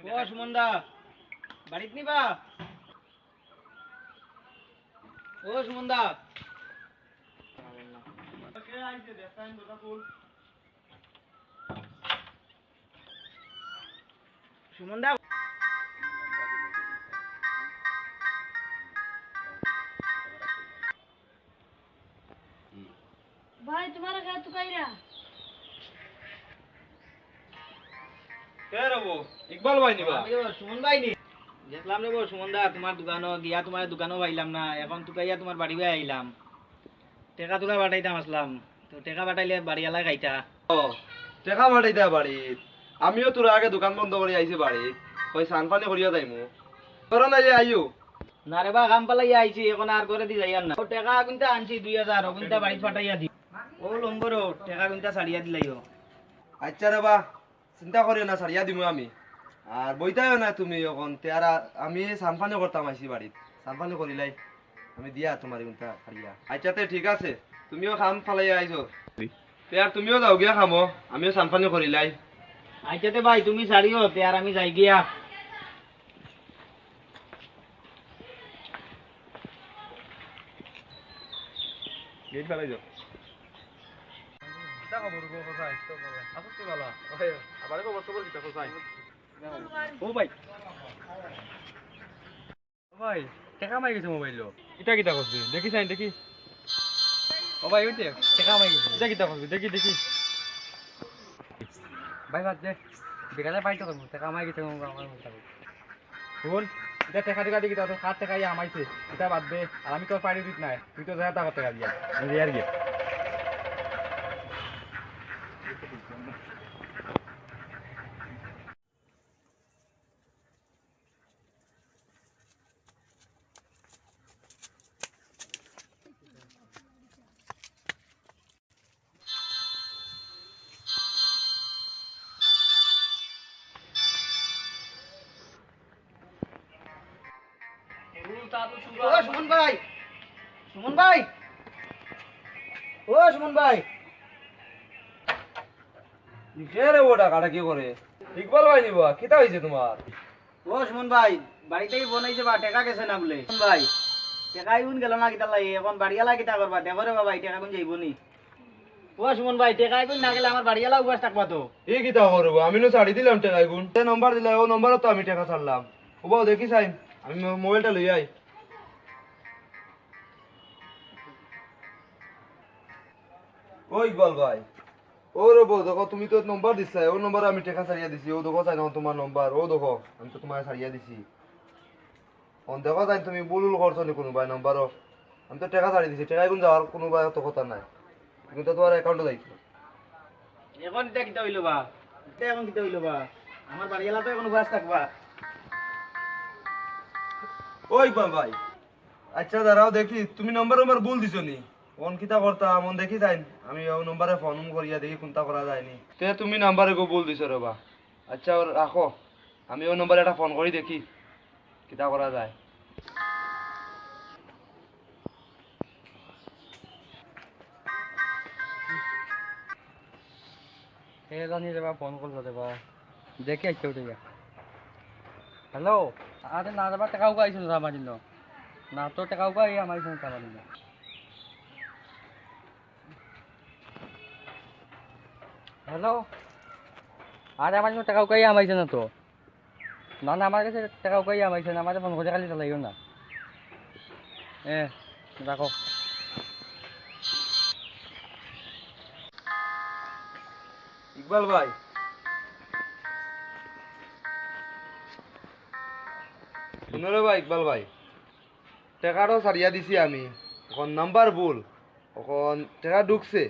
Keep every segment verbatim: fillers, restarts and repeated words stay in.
ও সুমন দা, বাড়িত নি বা? ও সুমন দা। সুমন দা। ভাই, তুমারে কে তুকাইরা? কে রে বো? ইকবাল ভাই নি বা? আমি ও সুমন ভাই নি। দেখলাম রে বো, সুমন দা, তুমার দোকানো গিয়া তুমার দোকানো পাইলাম না, অখন তুকাইয়া তুমার বাড়ি বায় আইলাম। টেকা তুকা পাঠাইতাম আছলাম, তো টেকা পাঠাইলে বাড়িআলায় খাইতা। ও, টেকা পাঠাইতা বাড়িত? আমিও তোর আগে দোকান বন্ধ করি আইছি বাড়িত, কই সানপানি করিয়া যাইমু। তোরা না যে আইও। না রে বা, কাম ফালাইয়া আইছি, অখন আর ঘরেদি যাইয়ার না। ও টেকা কুন্তা আনছি দুই হাজার, অগুইন্তা বাড়িত পাঠাইয়া দি। ও নম্বরো টেকা কুন্তা ছাড়িয়া দিলাইও। আচ্ছা রে বা, চিন্তা করিও না, ছাড়িয়া দিমু আমি। আর বইতায়ও না তুমি অখন, তে আর আ-, আমি সানপানি করতাম আইছি বাড়িত। সানপানি করিলাই, আমি দিয়া তুমার কুন্তা ছাড়িয়া। আচ্ছা তে ঠিক আছে, তুমিও কাম ফালাইয়া আইছো। তে আর তুমিও যাও গিয়া কামো, আমিও সানপানি করিলাই। আচ্ছা তে ভাই, তুমি ছাড়িও, তে আর আমি যাই গিয়া। গেট ফালাই যাও। কিতা খবর গো, কোথায়? আছো তো বালা? ওই, আবার খবর খবর কিতা কোথায়? ও ভাই। ও ভাই, টেকা মারি গেছে মোবাইলো। ইটা কিতা করছে? দেখি চাই, দেখি। ও ভাই, ওই দেখ, টেকা মারি গেছে। ইটা কিতা করছে? দেখি, দেখি। ভাই, বাদ দে। বিকালে পাইতো করবো। টেকা মারি গেছে, আমার মনে হয়। হুন, ইটা টেকা টেকা দেখি, তোর কার টেকা ইয়া হামাইছে। ইটা বাদ দে। আর আমি তোর পাড়ি দিত নাই। তুই তো যা তা করতে পারবি। আমি যাই আর কি। ও সুমন ভাই, সুমন ভাই, ও সুমন ভাই। কে রে ওটা কাটা কি করে? ইকবাল ভাই নি বা, কিতা হইছে তুমার? ও সুমন ভাই, বাড়ি থাকি ফোন আইছে বা, টেকা গেছে না বুলে। সুমন ভাই, টেকা ইগুন গেল না কিতার লাগি? অখন বাড়িআলায় কিতা করবা? দেখো রে বাবা, ই টেকাগুন যাইবো নি? ও সুমন ভাই, টেকা ইগুন না গেলে আমার বাড়িআলা উপাস থাকবা তো। ই কিতা করবো? আমি নু ছাড়ি দিলাম টেকা ইগুন। যে নম্বর দিলা, ও নম্বরো তো আমি টেকা ছাড়লাম। ও বাবা, দেখি চাইন, আমি মো-, মোবাইলটা লই আই। ও ইকবাল ভাই, ও রে বউ, দেখো, তুমি তো নম্বর দিছাই, ও নম্বরে আমি টেকা ছাড়িয়া দিছি, ও দেখো চাইন তুমার নম্বর, ও দেখো, আমি তো তুমারে ছাড়িয়া দিছি। অন দেখো চাইন তুমি ভুল উল করছো নি কুনুবায় নম্বরো, আমি তো টেকা ছাড়ি দিছি, টেকা ইগুন যাওয়ার কুনুবায় তো কথা নাই, কিন্তু তুমার অ্যাকাউন্টো যাইতো। অখন ইটা কিতা অইলো বা? ইটা অখন কিতা অইলো বা? আমার বাড়িআলা তো অখন উপাস থাকবা। ও ইকবাল ভাই, আচ্ছা, দাঁড়াও দেখি, তুমি নম্বর নম্বর ভুল দিছো নি? অন কিতা করতাম, অন দেখি চাইন। আমি ও নম্বরে ফোন করিয়া দেখি কুনটা করা যায় নি। তে তুমি নম্বরে গো ভুল দিছো রে বা। আচ্ছা, ও রাখো, আমি ও নম্বরে একটা ফোন করি দেখি কিতা করা যায়। হে জানি রে বা, ফোন করলো রে বা। দেখি আইছে উঠে গিয়া। হ্যালো, আরে না রে বা, টেকা উকা আইছে না আমার জন্য। না তো টেকা উকা আইয়া আমার জন্য আমার জন্য। হ্যালো, আরে আমার জন্য টেকা উকা আইয়া আমার জন্য তো। না, না, আমার কাছে টেকা উকাই হামাইছে না, আমারে ফোন করি খালি চালাইও না। এ, রাখো। ইকবাল ভাই। হুনো রে ভাই, ইকবাল ভাই। টেকাটা ছাড়িয়া দিছি আমি। অখন নাম্বার ভুল। অখন টেকা ঢুকছে।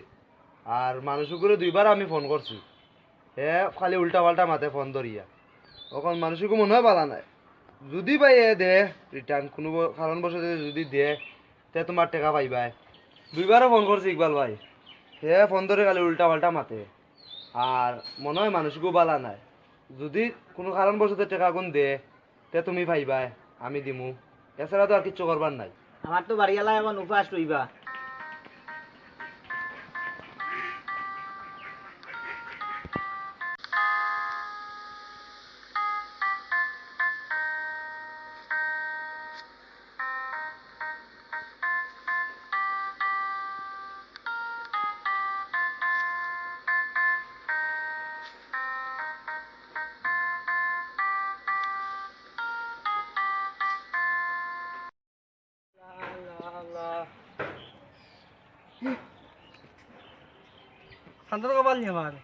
আর মানুষগুরে দুইবার আমি ফোন করছি। হে খালি উল্টা পাল্টা মাতে ফোন ধরিয়া। অখন মানুষগু মনে হয় বালা নায়। যুদি ভাই এ দে, return কুনু ব-, কারণবশত যুদি দে, তে তুমার টেকা পাইবায়। দুইবারও ফোন করছি ইকবাল ভাই, হে ফোন ধরি খালি উল্টা পাল্টা মাতে। আর মনে হয় মানুষগু বালা নায়। যুদি কুনু কারণবশত টেকাগুন দে, তে তুমি পাইবায়, আমি দিমু। এছাড়া তো আর কিচ্ছু করবার নাই। আমার তো বাড়িআলা অখন উপাস রইবা। শান্তর কপাল নি আমার।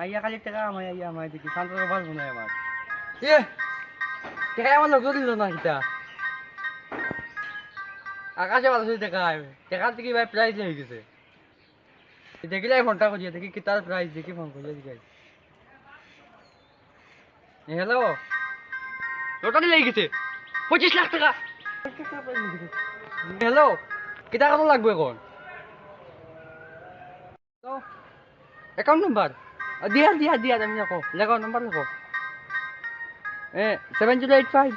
আইয়া খালি টেকা আমায়, আইয়া আমায় দেখি, শান্তর কপাল মনে হয় আমার। ইয়ে, টেকা আমার লগে দিল না কিতা? আকাশে বাতাসে টেকা আয়, টেকা দেখি ভাই প্রাইজ হয়ে গেছে। দেখিলাই ফোনটা করিয়া দেখি কিতার প্রাইজ, দেখি ফোন করিয়া দেখি। এ, হ্যালো, লটারি লেগে গেছে, পঁচিশ লাখ টেকা। হ্যালো, কিতা কত লাগবে এখন? তো, অ্যাকাউন্ট নাম্বার? আ, দিয়া, দিয়া, দিয়া, আমি লেখো, লেখো, নাম্বার লেখো। এ, সেভেন জিরো এইট ফাইভ,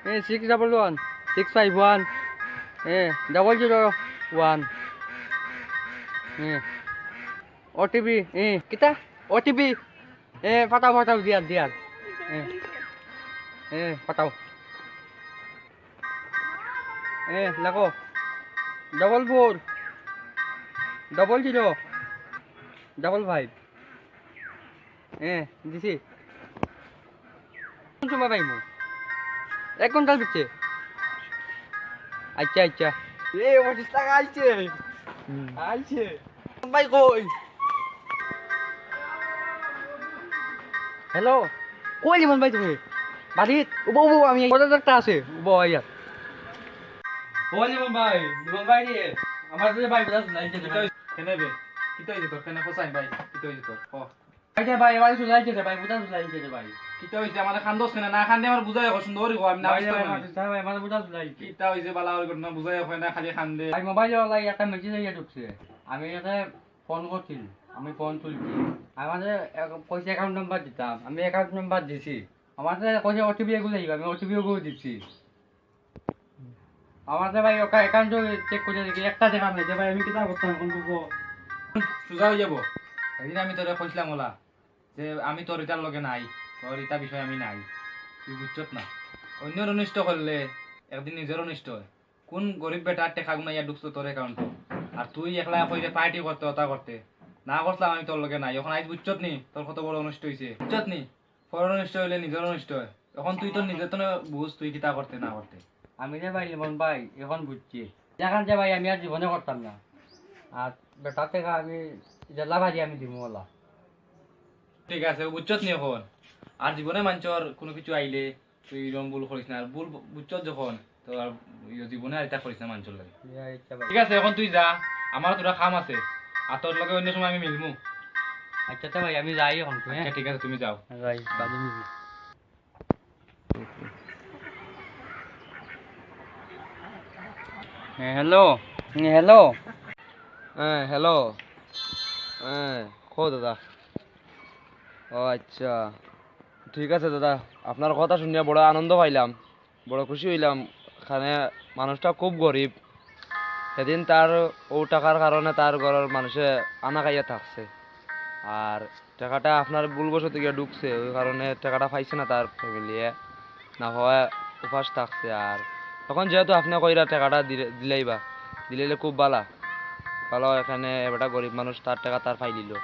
এ, six double one, six five one, এ, ডাবল জিরো ওয়ান, এ, ওটিপি, এ, কিতা? ওটিপি, এ, পাঠাও, পাঠাও, দিয়া, দিয়া। এ, এ, পাঠাও। এ, লেখো। Double four, double zero, double five. এ, দিছি। কোন সময় পাইমু? এক ঘন্টার ভিতরে। আচ্ছা, আচ্ছা। এ, পঁচিশ টাকা আইছে। হুম। আইছে। ভাই কই? হ্যালো, কই লিমন ভাই তুমি? বাড়িত? উবো, উবো, আমি এই পথে একটা আছে। উবো, আইয়া। ও লিমন ভাই, লিমন ভাই রে। আমার যে ভাই বুঝা নাই যে কিতা হইছে? কেনে বে? কিতা হইছে তোর? কেনে কোথায় ভাই? কিতা হইছে তোর? ক। আইছে ভাই, এবার চলে আইছে রে ভাই, বুঝা চলে আইছে রে ভাই। কিতা হইছে? আমারে কান্দোস কেনে? না কান্দে আমার বুঝাই ক, সুন্দর করি ক, আমি না ভাই, বুঝতাম ভাই, না। ভাই, ভাই, আমার বুঝা চলে আইছে। কিতা হইছে? বালা করি ঘটনা বুঝাই কয় না, খালি কান্দে। ভাই, মোবাইল ওয়ালা একটা মেসেজ আইয়া ঢুকছে। আমি এটাতে ফোন করছিল, আমি ফোন তুলছি। আমারে এক-, কইছে অ্যাকাউন্ট নাম্বার দিতাম, আমি অ্যাকাউন্ট নাম্বার দিছি। আমারে কইছে ওটিপি এগু যাইবা, আমি ওটিপি এগু দিছি। আমারে ভাই ওকা অ্যাকাউন্ট চেক করে দেখি একটা টেকা নাই, যে ভাই আমি কিতা করতাম এখন বুঝবো। সুজা হয়ে যাবো। সেদিন আমি তোরে কইছিলাম ওলা, যে আমি তোর ইটার লগে নাই, তোর ইটা বিষয়ে আমি নাই, তুই বুঝছত না। অন্যর অনিষ্ট করলে একদিন নিজের অনিষ্ট হয়। কোন গরিব বেটার টেকা গুনাইয়া ঢুকতো তোর অ্যাকাউন্টে? আর তুই একলা কইরে পার্টি করতে, ওটা করতে। না করতাম আমি তোর লগে নাই। এখন আইজ বুঝছত নি তোর কত বড় অনিষ্ট হইছে? বুঝছত নি? পরর অনিষ্ট হইলে নিজের অনিষ্ট হয়। এখন তুই তোর নিজের তো বুঝ, তুই কিতা করতে না করতে। আমি রে ভাই লিমন ভাই, এখন বুঝছি। দেখান যে ভাই আমি আর জীবনে করতাম না। আর বেটার টেকা আমি জেলা বাড়ি আমি দিমু ওলা। ঠিক আছে, বুঝছত নি এখন? আর জীবনে মানষর কোনো কিছু আইলে তুই এরকম ভুল করিস না। আর ভুল বু-, বুঝছত যখন, তো আর ইয়ে জীবনে আর এটা করিস না মানষর লগে। ইয়া, ইচ্ছা ভাই। ঠিক আছে, এখন তুই যা, আমার তোরা কাম আছে। আর তোর লগে অন্য সময় আমি মিলমু। আচ্ছা, তো ভাই, আমি যাই এখন, হ্যাঁ? আচ্ছা, ঠিক আছে, তুমি যাও। যাই, বাদে মিলমু। হ্যাঁ, হ্যালো। হ্যাঁ, হ্যালো। হ্যাঁ, হ্যালো। হ্যাঁ, কও দাদা। ও আচ্ছা, ঠিক আছে দাদা, আপনার কথা শুনিয়া বড় আনন্দ পাইলাম, বড় খুশি হইলাম। কারণ মানুষটা খুব গরিব, সেদিন তার ও টাকার কারণে তার ঘরের মানুষে আনা খাইয়া থাকছে। আর টেকাটা আপনার ভুলবশত গিয়া ঢুকছে, ওই কারণে টেকাটা পাইছে না তার ফ্যামিলিয়ে, না হয় উপাস থাকছে। আর এখন যেহেতু আপনি কইরা টেকাটা দিলে-, দিলাইবা, দিলাইলে খুব ভালা। ভালা, এখানে বেটা গরিব মানুষ, তার টেকা তার পাইলিলো,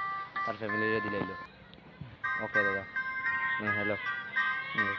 তার ফ্যামিলিরে দিলাইলো। ওকে দাদা, হ্যাঁ, হ্যালো। হুম।